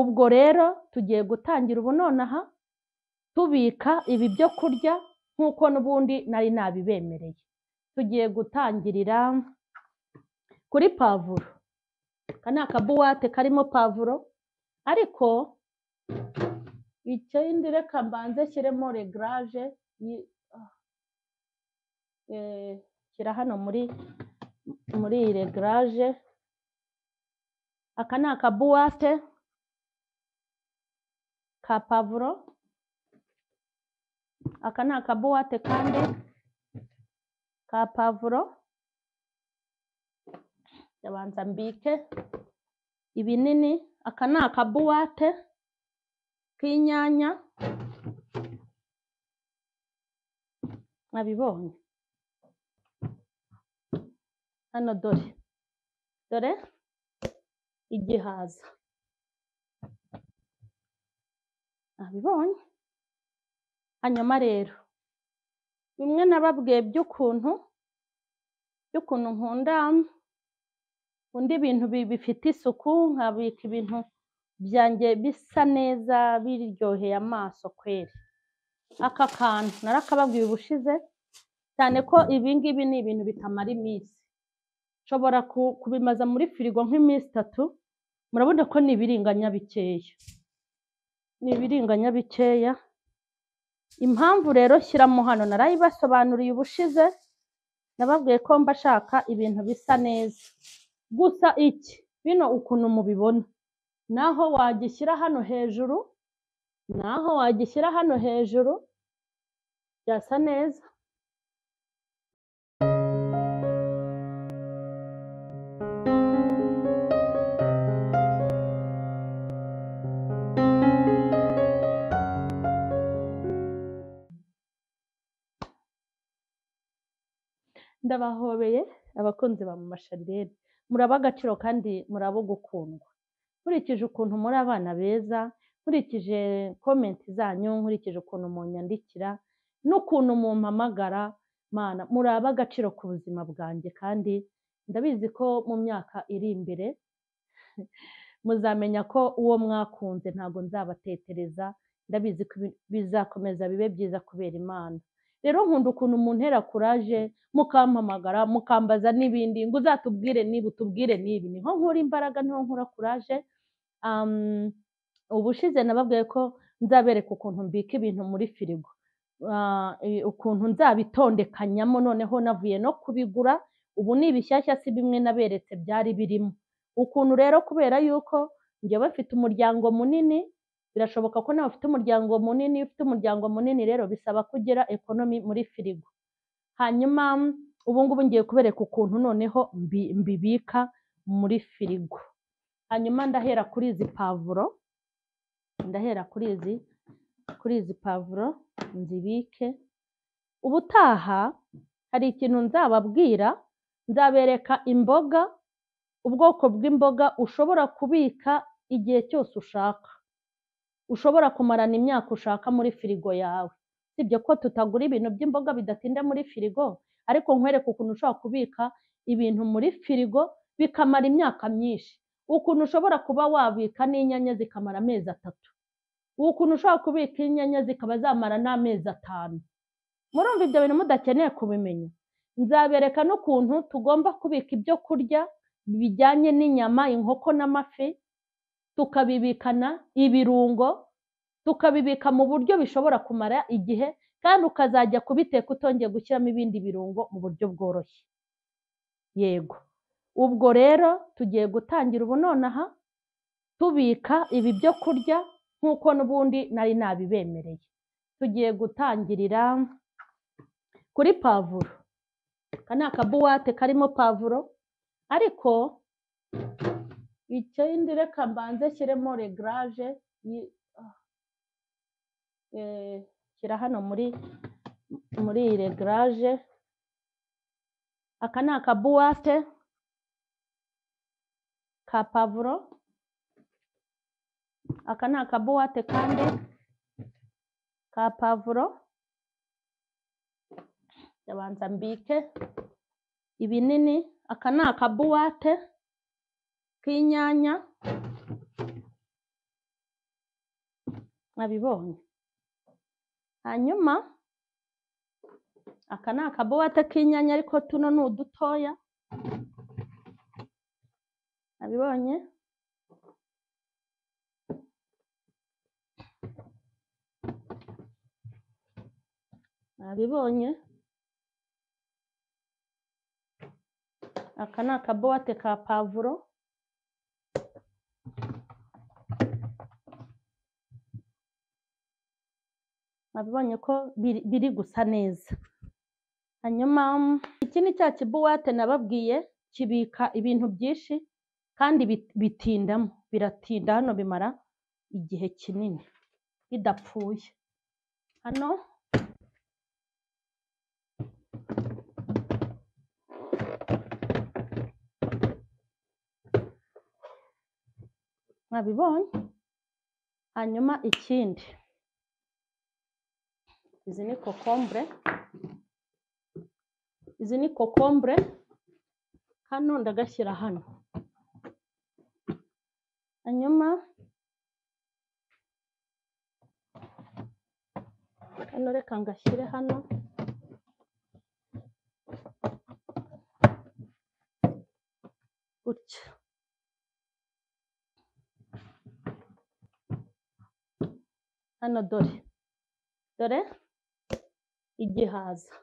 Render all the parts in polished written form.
Ubwo rero tugiye gutangira ubu nonaha tubika ibi byo kurya nk'uko n'ubundi nari nabibemereye. Tugiye gutangirira kuri pavuro. Aka ni akabuwate karimo pavuro, ariko ikindi reka mbanze shyiremo regaraje, shyira hano muri iyi regaraje. Aka ni akabuwate ka pavuro, aka ni akabuwate kandi ka pavuro. Ndabanza mbike ibinini. Aka ni akabuwate k'inyanya, mwabibonye hano. Dore dore igihaza, mwabibonye. Hanyuma rero bimwe nababwiye by'ukuntu nkunda ibintu bifite isuku, nkabika ibintu byanjye bisa neza biryoheye amaso kweri. Aka kantu narakababwiye ubushize, cyane ko ibi ngibi ni ibintu bitamara iminsi. Nshobora kubimaza muri firigo nk'iminsi 3. Murabona ko ni ibiringanya bikeya, ni ibiringanya bikeya. Impamvu rero shyiramo hano narayibasobanuriye ubushize, nababwiye ko mba shaka ibintu bisa neza. Gusa iki bino ukuntu mubibona, naho wagishyira hano hejuru, naho wagishyira hano hejuru byasa neza. Ndabahobeye abakunzi ba Mama Charlene, muraba agaciro kandi murabo gukundwa. Nkurikije ukuntu muri abana beza, nkurikije komenti zanyu, nkurikije ukuntu munyandikira n'ukuntu mumpamagara, Mana muraba agaciro ku buzima bwanjye, kandi ndabizi ko mu myaka iri imbere muzamenya ko uwo mwakunze ntabwo nzabatetereza. Ndabizi ko bizakomeza bibe byiza kubera Imana. Rero nkunda ukuntu muntera kuraje, mukampamagara, mukambaza n'ibindi, ngo uzatubwire niba utubwire nibi. Niho nkura imbaraga, niho nkura kuraje. Ubushize nababwiye ko nzabereka ukuntu mbika ibintu muri firigo, ukuntu nzabitondekanyamo. Noneho navuye no kubigura, ubu ni ibishyashya, si bimwe naberetse byari birimo. Ukuntu rero kubera yuko njyewe mfite umuryango munini, birashoboka ko nawe ufite umuryango munini. Iyo ufite umuryango munini rero bisaba kugira ekonomi muri firigo. Hanyuma ubu ngubu ngiye kubereka ukuntu noneho mbibika muri firigo. Hanyuma ndahera kuri izi pavuro, ndahera kuri izi pavuro nzibike. Ubutaha hari ikintu nzababwira, nzabereka imboga, ubwoko bw'imboga ushobora kubika igihe cyose ushaka, ushobora kumarana imyaka ushaka muri firigo yawe. Sibyo ko tutagura ibintu by'imboga bidatinda muri firigo, ariko nkwereka ukuntu ushobora kubika ibintu muri firigo bikamara imyaka myinshi. Ukuntu ushobora kuba wabika n'inyanya zikamara amezi 3, ukuntu ushobora kubika inyanya zikaba zamara n'amezi 5. Murumva ibyo bintu mudakeneye kubimenya. Nzabereka n'ukuntu tugomba kubika ibyo kurya bijyanye n'inyama, inkoko n'amafi, tukabibikana ibirungo, tukabibika mu buryo bishobora kumara igihe, kandi ukazajya kubiteka utongeye gushyiramo ibindi birungo mu buryo bworoshye. Yego, ubwo rero tugiye gutangira ubu nonaha tubika ibi byo kurya nk'uko n'ubundi nari nabibemereye. Tugiye gutangirira kuri pavuro. Aka ni akabuwate karimo pavuro, ariko ikindi reka mbanze shyiremo regaraje, shyira hano muri iyi regaraje. Aka ni akabuwate ka pavuro, aka ni akabuwate kandi ka pavuro. Ndabanza mbike ibinini. Aka ni akabuwate k'inyanya, Mwabibonye. Hanyuma aka ni akabuwate k'inyanya, ariko tuno ni udutoya. Mwabibonye. Mwabibonye. Aka ni akabuwate ka pavuro. Mwabibonye ko biri gusa neza. Hanyuma iki ni cya kibuwate nababwiye kibika ibintu byinshi kandi bitindamo, biratinda hano bimara igihe kinini bidapfuye. Hano mwabibonye. Hanyuma ikindi, izi ni kokombure, izi ni kokombure. Hano ndagashyira hano. Hanyuma hano reka ngashyire hano. Gutya. Hano dore, dore igihaza.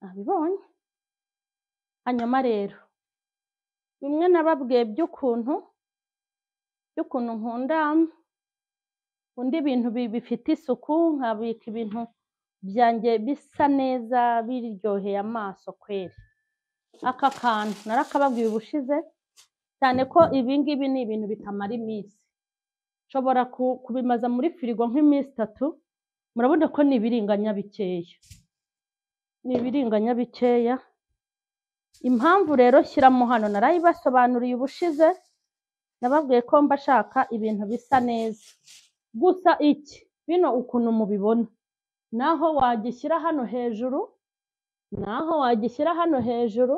Nabibonye. Hanyuma rero bimwe nababwiye by'ukuntu nkunda undi ibintu bifite isuku, nkabika ibintu byanjye bisa neza biryoheye amaso kweri. Aka kantu narakababwiye ubushize, cyane ko ibi ngibi ni ibintu bitamara iminsi. Nshobora kubimaza muri firigo nk'iminsi 3. Murabona ko ni ibiringanya bikeya, ni ibiringanya bikeya. Impamvu rero shyiramo hano narayibasobanuriye ubushize, nababwiye ko mba shaka ibintu bisa neza. Gusa iki bino ukuntu mubibona, naho wagishyira hano hejuru, naho wagishyira hano hejuru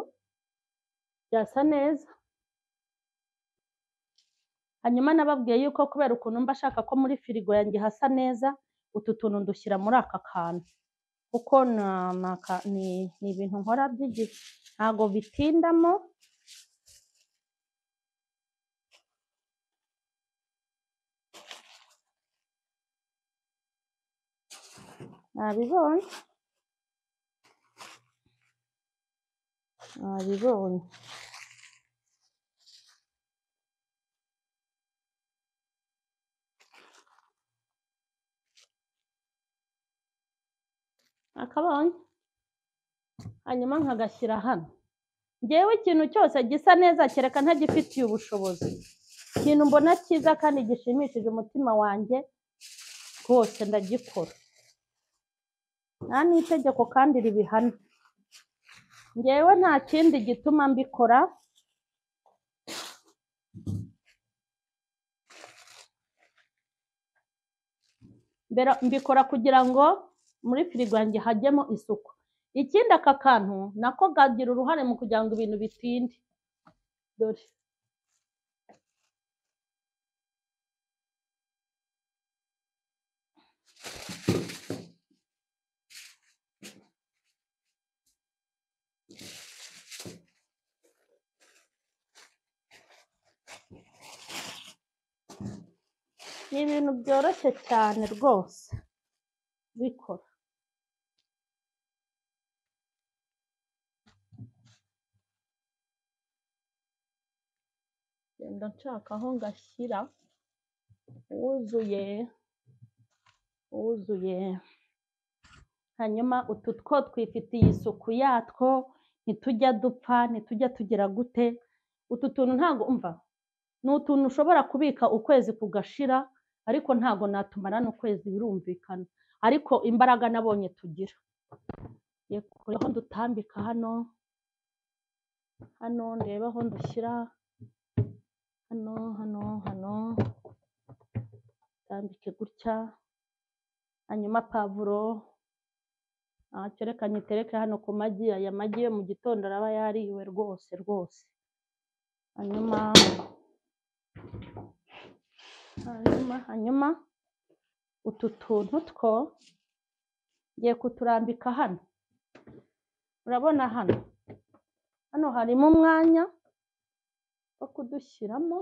byasa neza. Hanyuma nababwiye yuko kubera ukuntu mba shaka ko muri firigo yanjye hasa neza, utu tuntu ndushyira muri aka kantu, kuko ni ibintu nkora by'igihe, ntago bitindamo. Nabibonye, nabibonye. Akabonye. Hanyuma nkagashyira hano. Ngewe ikintu cyose gisa neza kereka ntagifitiye ubushobozi, ikintu mbona cyiza kandi gishimishije umutima wanjye rwose ndagikora. Nta n'itegeko kandi ribihana. Ngewe nta kindi gituma mbikora. Mbikora kugira ngo muri firigo yanjye hajyemo isuku. Ikindi aka kantu nako kagira uruhare mu kugira ngo ibintu bitinde. Dore ni ibintu byoroshye cyane rwose bikora. Genda nshaka aho ngashyira wuzuye, wuzuye. Hanyuma utu two twifitiye isuku yatwo, ntitujya dupfa, ntitujya tugira gute. Utu tuntu ntago umva, ni utuntu ushobora kubika ukwezi kugashira, ariko ntago natumara n'ukwezi, birumvikana. Ariko imbaraga nabonye tugira. Aho ndutambika hano, hano ndeba aho ndushyira, hano hano hano tambike gutya. Hanyuma pavuro reka nyitereke hano ku magi. Aya magi yo mu gitondo araba yariwe rwose rwose. Hanyuma Hanyuma utu tuntu two ngiye kuturambika hano. Urabona hano, hano harimo umwanya wo kudushyiramo.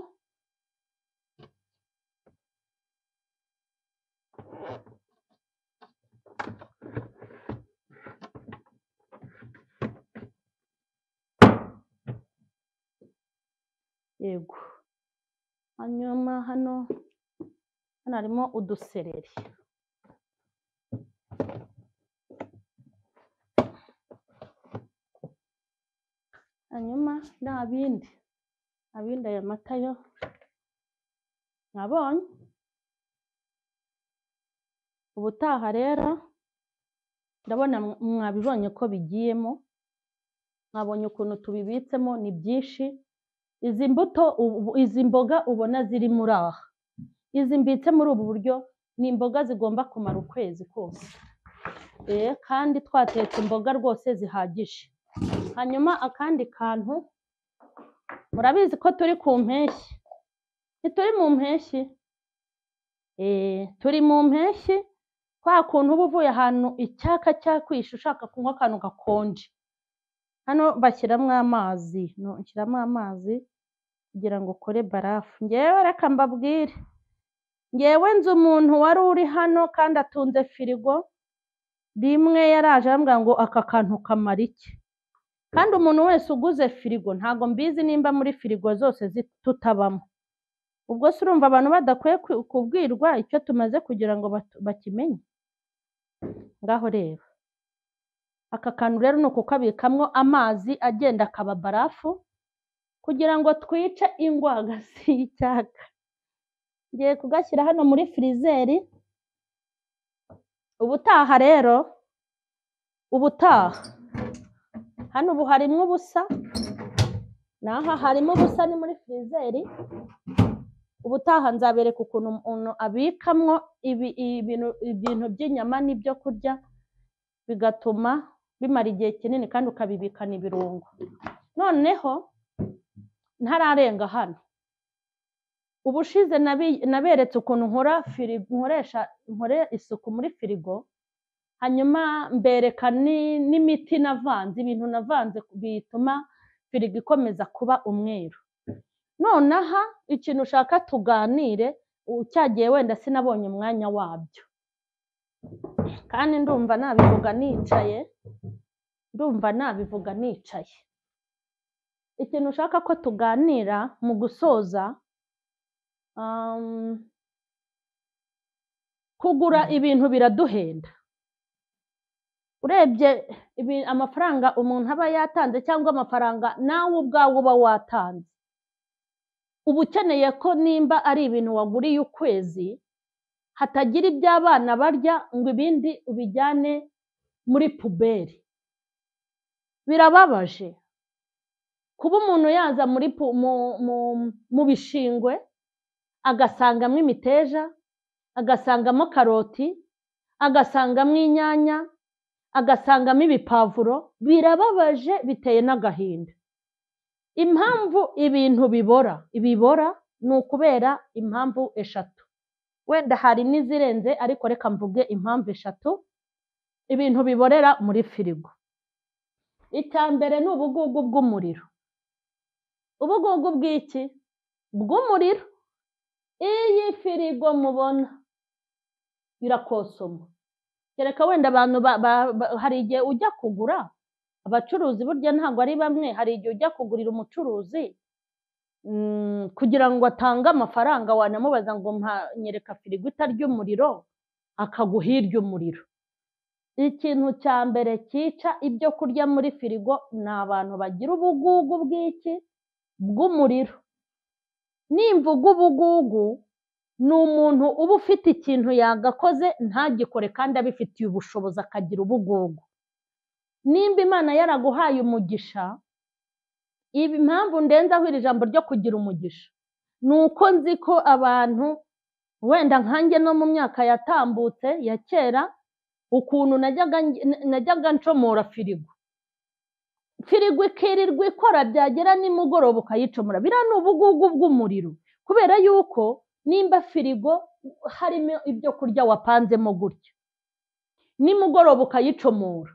Yego. Hanyuma hano harimo udusereri. Hanyuma nta bindi aya mata yo mwabonye. Ubutaha rero ndabona mwabibonye ko bigiyemo, mwabonye ukuntu tubibitsemo, ni byinshi. Izi mbuto, izi mboga ubona ziri muri aha, izi mbitse muri ubu buryo ni imboga zigomba kumara ukwezi kose, kandi twatetse imboga rwose zihagije. Hanyuma akandi kantu, murabizi ko turi ku mpeshyi, ntituri mu mpeshyi? Turi mu mpeshyi. Kwa kuntu uba uvuye ahantu icyaka cyakwishe ushaka kunywa akantu gakonje, hano bashyiramo amazi, nshyiramo amazi kugira ngo ukore barafu. Ngewe reka mbabwire, ngewe nzi umuntu wari uri hano kandi atunze firigo, rimwe yaraje arambwira ngo aka kantu kamara iki? Kandi umuntu wese uguze firigo, ntago mbizi nimba muri firigo zose tutabamo. Ubwo se urumva abantu badakwiye kubwirwa icyo tumaze kugira ngo bakimenye? Ngaho reba, aka kantu rero ni ukukabikamwo amazi agenda akaba barafu kugira ngo twice ingwagasi y'icyaka. Ngiye kugashyira hano muri firizeri. Ubutaha rero, ubutaha hano ubu harimo ubusa, naha harimo ubusa, ni muri firizeri. Ubutaha nzabereka ukuntu umuntu abikamwo ibintu by'inyama n'ibyo kurya, bigatuma bimara igihe kinini kandi ukabibikana ibirungo. Noneho ntararenga hano, ubushize naberetse ukuntu nkora firigo, nkore isuku muri firigo, hanyuma mbereka n'imiti navanze, ibintu navanze bituma firigo ikomeza kuba umweru. Nonaha ikintu ushaka tuganire, cyagiye wenda sinabonye umwanya wabyo, kandi ndumva nabivuga nicaye, Ikintu ushaka ko tuganira mu gusoza, kugura ibintu biraduhenda. Urebye amafaranga umuntu aba yatanze cyangwa amafaranga nawe ubwawe uba watanze, uba ukeneye ko nimba ari ibintu waguriye ukwezi hatagira iby'abana barya ngo ibindi ubijyane muri puberi. Birababaje kuba umuntu yaza muri mu bishingwe agasangamo imiteja, agasangamo karoti, agasangamo inyanya, agasangamo ibipavuro. Birababaje, biteye n'agahinda. Impamvu ibintu bibora ni ukubera impamvu eshatu, wenda hari n'izirenze ariko reka mvuge impamvu eshatu ibintu biborera muri firigo. Icya mbere ni ubugugu bw'umuriro. Ubugugu bw'iki? Bw'umuriro. Iyi firigo mubona irakosoma, kereka wenda abantu hari igihe ujya kugura, abacuruzi burya ntabwo ari bamwe, hari igihe ujya kugurira umucuruzi kugira ngo atange amafaranga, wanamubaza ngo nyereka firigo itarya umuriro, akaguha irya umuriro. Ikintu cya mbere cyica ibyo kurya muri firigo ni abantu bagira ubugugu bw'iki? Bw'umuriro. Nimvuga ubugugu, ni umuntu uba ufite ikintu yagakoze ntagikore kandi abifitiye ubushobozi, akagira ubugugu. Nimba Imana yaraguhaye umugisha, ibi impamvu ndenzaho iri jambo ryo kugira umugisha, ni uko nzi ko abantu wenda nkanjye no mu myaka yatambutse ya kera, ukuntu najyaga ncomora firigo, firigo ikirirwa ikora, byagera nimugoroba ukayicomora. Biriya ni ubugugu bw'umuriro, kubera yuko nimba firigo harimo ibyo kurya wapanzemo gutya, nimugoroba ukayicomora.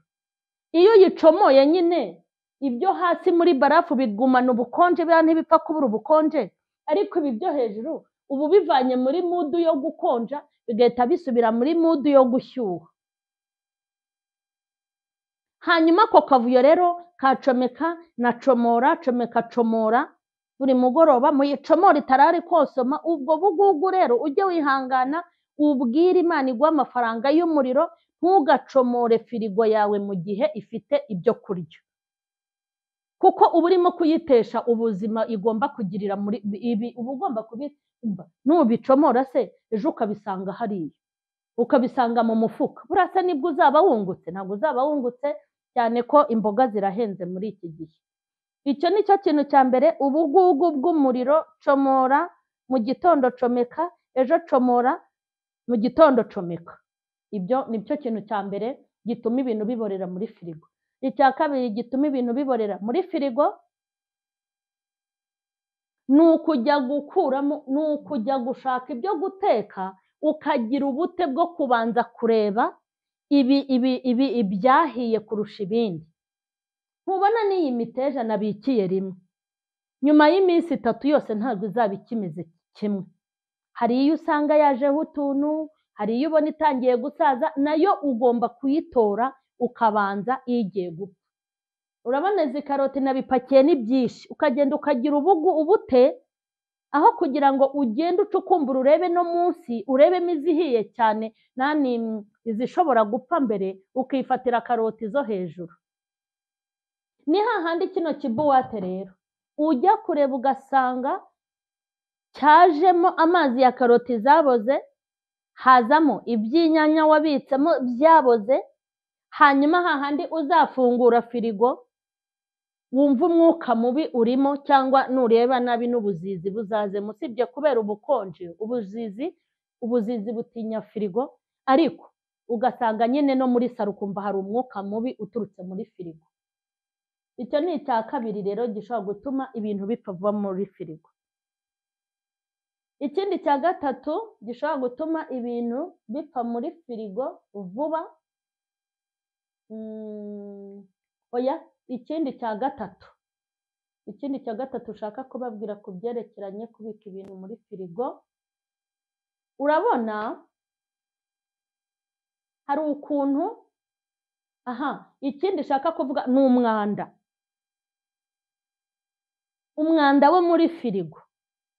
Iyo uyicomoye nyine ibyo hasi muri barafu bigumana ubukonje, biriya ntibipfa kubura ubukonje, ariko ibi byo hejuru ubu bivanye muri mudu yo gukonja bigahita bisubira muri mudu yo gushyuha. Hanyuma ako kavuyo rero kacomeka na comora, comeka comora buri mugoroba, muyicomora itarari kosoma. Ubwo bugugu rero ujye wihangana ubwire Imana iguhe amafaranga y'umuriro, ntugacomore firigo yawe mu gihe ifite ibyo kurya, kuko uba urimo kuyitesha ubuzima igomba kugirira muri ibi. Uba ugomba kubimva, nubicomora se ejo ukabisanga hariya, ukabisanga mu mufuka, buriya se nibwo uzaba wungutse? Ntabwo uzaba wungutse, cyane ko imboga zirahenze muri iki gihe. Icyo ni cyo kintu cya mbere, ubugugu bw'umuriro. Comora mu gitondo, comeka ejo, comora mu gitondo, comeka. Ibyo ni cyo kintu cya mbere gituma ibintu biborera muri firigo. Icya kabiri gituma ibintu biborera muri firigo ni ukujya gukuramo, ni ukujya gushaka ibyo guteka, ukagira ubute bwo kubanza kureba ibi ibi ibi ibyahiye kurusha ibindi. Ntubona n'iyi miteja nabikiye rimwe, nyuma y'iminsi 3 yose ntabwo izaba ikimeze kimwe. Hari iyo usanga yajeho utuntu, hari iyo ubona itangiye gusaza, nayo ugomba kuyitora ukabanza igiye gupfa. Urabona izi karoti nabipakiye ni byinshi, ukagenda ukagira ubugu ubute, aho kugira ngo ugende ucukumbura urebe no munsi, urebemo izihiye cyane nani izishobora gupfa mbere, ukifatira karoti zo hejuru. Ni hahandi kino kibuwate rero ujya kureba ugasanga cyajemo amazi ya karoti zaboze, hazamo iby'inyanya wabitsemo byaboze, hanyuma hahandi uzafungura firigo wumva umwuka mubi urimo, cyangwa nureba nabi n'ubuzizi buzazemo, usibye kubera ubukonje, ubuzizi butinya firigo, ariko ugasanga nyine no muri saro ukumva hari umwuka mubi uturutse muri firigo. Icyo ni icya kabiri rero gishobora gutuma ibintu bipfa vuba muri firigo. Ikindi cya gatatu gishobora gutuma ibintu bipfa muri firigo vuba, oya, ikindi cya gatatu ushaka kubabwira ku byerekeranye kubika ibintu muri firigo, urabona hari ukuntu, aha, ikindi ushaka kuvuga ni umwanda. Umwanda wo muri firigo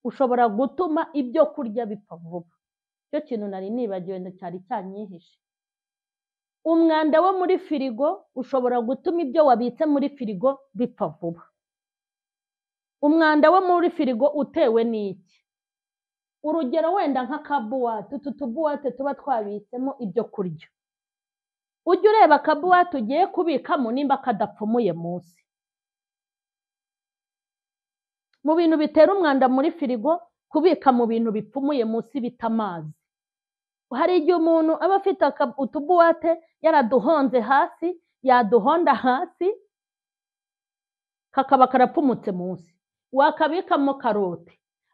ushobora gutuma ibyo kurya bipfa vuba. Icyo kintu nari nibagiwe cyari cyanyihishe. Umwanda wo muri firigo ushobora gutuma ibyo wabitse muri firigo bipfa vuba. Umwanda wo muri firigo utewe n'iki? Urugero wenda nk'akabuwate, utu tubuwate tuba twabitsemo ibyo kurya, ujye ureba akabuwate ugiye kubikamo nimba kadapfumuye munsi. Mu bintu bitera umwanda muri firigo, kubika mu bintu bipfumuye munsi bita amazi. Hari igihe umuntu aba afite utubuwate yaraduhonze hasi, yaduhonda hasi kakaba karapfumutse munsi, wakabikamo karote,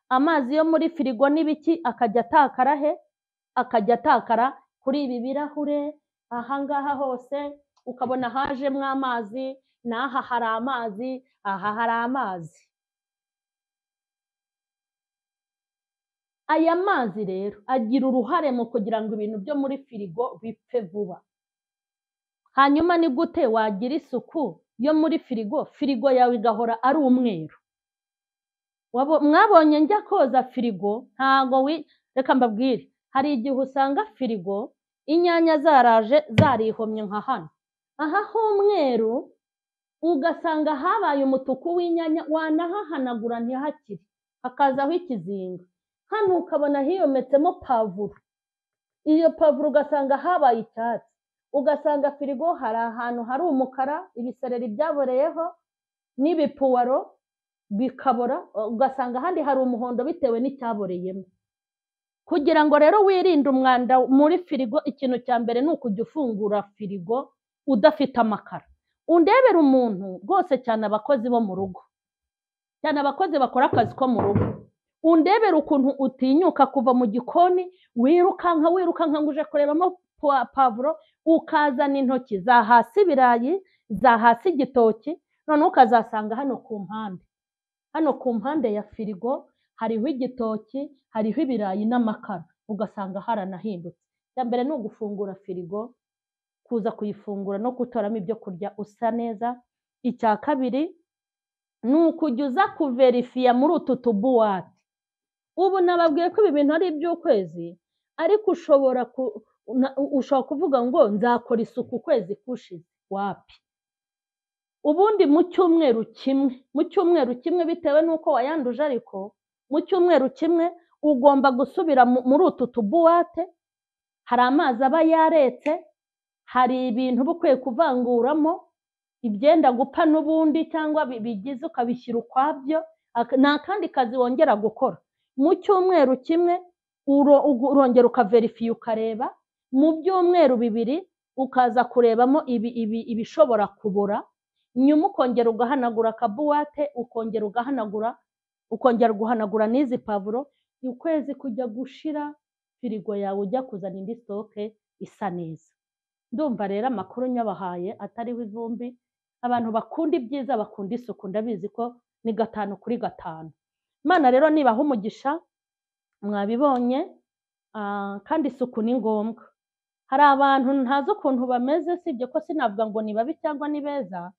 amazi yo muri firigo n'ibiki akajya atakara he? Akajya atakara kuri ibi birahure, ahangaha hose ukabona hajemo amazi, n'aha hari amazi, aha hari amazi. Aya mazi rero agira uruhare mu kugira ngo ibintu byo muri firigo bipfe vuba. Hanyuma ni gute wagira isuku yo muri firigo, firigo yawe igahora ari umweru? Mwabonye njya koza firigo, ntago reka mbabwire, hari igihe usanga firigo inyanya zaraje zarihomye nka hano, aha h'umweru ugasanga habaye umutuku w'inyanya, wanahahanagura ntihakire, hakazaho ikizinga. Hano ukabona hiyometsemo pavuro, iyo pavuro ugasanga habaye icyatsi, ugasanga firigo hari ahantu hari umukara, ibisereri byaboreyeho n'ibipuwaro bikabora, ugasanga ahandi hari umuhondo bitewe n'icyaboreyemo. Kugira ngo rero wirinde umwanda muri firigo, ikintu cya mbere ni ukujya ufungura firigo udafite amakara. Undebera umuntu rwose, cyane abakozi bo mu rugo, cyane abakozi bakora akazi ko mu rugo, Undebera ukuntu utinyuka kuva mu gikoni wirukanka wirukanka ngo uje kurebamo pavuro, ukazana intoki za hasi ibirayi, za hasi igitoki, noneho ukazasanga hano ku mpande, hano ku mpande ya firigo hariho igitoki, hariho ibirayi n'amakara, ugasanga haranahindutse. Icya mbere ni ugufungura firigo, kuza kuyifungura no gutoramo ibyo kurya usa neza. Icya kabiri ni ukujya uza kuverifiya muri utu tubuwate. Ubu nababwiye ko ibi bintu ari iby'ukwezi, ariko ushobora kuvuga ngo nzakora isuku ukwezi kushize, wapi. Ubundi mu cyumweru kimwe, mu cyumweru kimwe bitewe n'uko wayanduje, ariko mu cyumweru kimwe ugomba gusubira muri utu tubuwate. Hari amazi aba yaretse, hari ibintu uba ukwiye kuvanguramo, ibyenda gupfa n'ubundi cyangwa bigize ukabishyira ukwabyo, nta kandi kazi wongera gukora. Mu cyumweru kimwe urongera ukaverifiya ukareba, mu byumweru bibiri ukaza kurebamo ibishobora kubora, nyuma ukongera ugahanagura akabuwate, ukongera ugahanagura, ukongera guhanagura n'izi pavuro. Ukwezi kujya gushira firigo yawe ujya kuzana indi sitoke isa neza. Ndumva rero amakuru nyabahaye atariho ivumbi. Abantu bakunda ibyiza, bakunda isuku, ndabizi ko ni 5 kuri 5. Imana rero nibaha umugisha, mwabibonye, kandi isuku ni ngombwa. Hari abantu ntazi ukuntu bameze, sibyo ko sinavuga ngo ni babi cyangwa ni beza,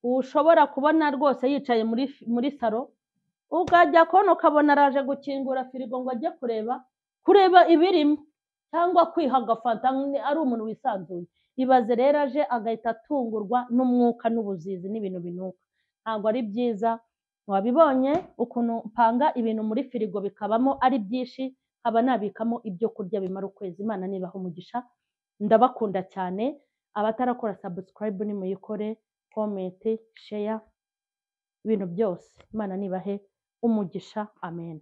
ushobora kubona rwose yicaye muri saro, ukajya kubona ukabona araje gukingura firigo ngo ajye kureba ibirimo cyangwa kwiha agafanta, ari umuntu wisanzuye. Ibaze rero aje agahita atungurwa n'umwuka n'ubuzizi n'ibintu binuka, ntabwo ari byiza. Wabibonye ukuntu mpanga ibintu muri firigo bikabamo ari byinshi, nkaba nabikamo ibyo kurya bimara ukwezi. Imana nibaha umugisha, ndabakunda cyane. Abatarakora subscribe nimuyikore, comment, share, ibintu byose. Imana nibahe umugisha, amen.